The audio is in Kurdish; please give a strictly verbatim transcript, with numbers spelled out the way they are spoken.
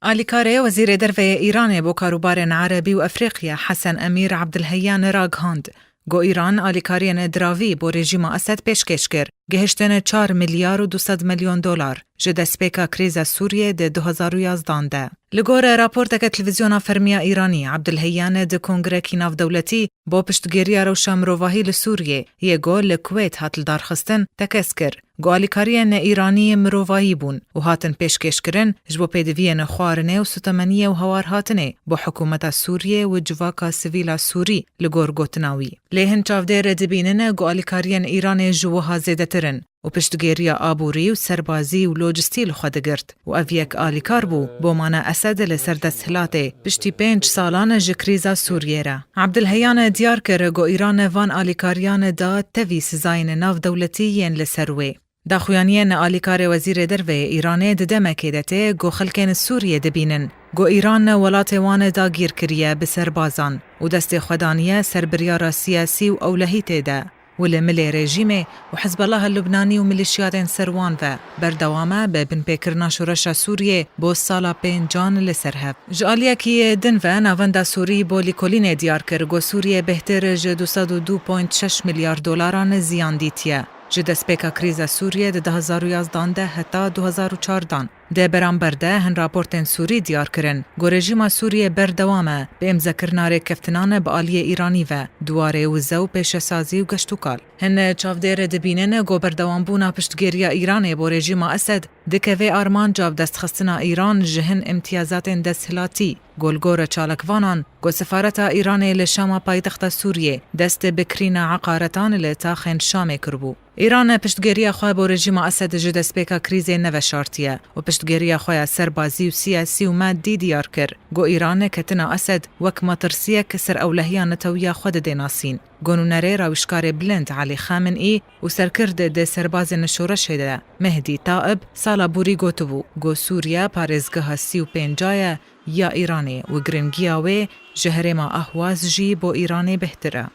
Alîkarê Wezîrê Derve yê Îranê bo karûbarên Erebî û Efrîqya Hesen Emîr Ebdilheyan ragihand, ku Îran alîkariyên diravî bo rejîma Esed pêşkêş kir, gihiştin çar milyar û du sed milyon dolar ji destpêka krîza Sûriyê di du hezar û yazdan de. Li gor raporteke televîzyona fermî ya Îranî, Ebdilheyan di kongrekî navdewletî bo piştgiriya rewşa mirovahî li Sûriyê yê ku li Kuweyt hat lidarxistin, tekez kir, ku alîkariyên Îranî mirovahî bûn û hatin pêşkêşkirin ji bo pêdiviyên xwarinê û sutemeniyê û hewarhatinê bo hikûmeta Sûriyê û civaka sivîl a Sûrî, li gor gotina wî. Lê hin çavdêr dibînin ku alîkariyên Îranê ji wiha zêdetir in û piştgiriya aborî û serbazî û lojistî li xwe digirt û ev yek alîkar bû bo mana Esed li ser desthilatê piştî pênc salan ji krîza Sûriyê re. Ebdilheyan diyar kir ku Îran van alîkariyan da tevî sizayên navdewletî yên li ser wê. Daxuyaniyên alîkarê Wezîrê Derve yê Îranê di demekê de tê ku xelkên Sûriyê dibînin ku Îran welatê wan dagîr kiriye bi serbazan û destê xwe daniye ser biryara siyasî û ewlehî tê de û li milê rejîmê û Hizbelaha Lubnanî û milîşiyatên ser wan ve berdewam e bi binpêkirina şoreşa Sûriyê bo sala pêncan li ser hev. Ji aliyekî din ve Navenda Sûrî bo lîkolînê diyar kir ku Sûriye bêhtir ji du sed û du point şeş milyar dolaran ziyan dîtiye ji destpêka krîza Sûriyê di du hezar û yazdan de heta du hezar û çardan. Di beramber de hin raportên Sûrî diyar kirin ku rejîma Sûriyê berdewam e bi îmzekirina rêkeftinan bi aliyê Îranî ve di warê wize û pêşesazî û geştûkal. Hin çavdêr dibînin ku berdewambûna piştgiriya Îranê bo rejîma Esed dikeve armanca bi destxistina Îran ji hin îmtiyazatên desthilatî, ku li gor çalakvanan ku sefareta Îranê li Şama paytexta Sûriyê dest bi kirîna eqaretan li taxên Şamê kiribû. Îran piştgiriya xwe bo rejîma Esed ji destpêka krîzê neveşartiye û piştgiriya xwe ya serbazî û siyasî û madî diyar kir ku Îran ketina Esed wek metirsiyek ser ewlehiya netewiya xwe dide nasîn. Ku nûnerê rawîşkarê bilind Elî Xamenî û serkirdê di serbazên şoreşê de Mehdî Taib sala borî gotibû ku Sûriye parêzgeha sî û pênca ye ya Îranê û giringiya wê ji herêma Ahwaz jî bo Îranê bêhtir e.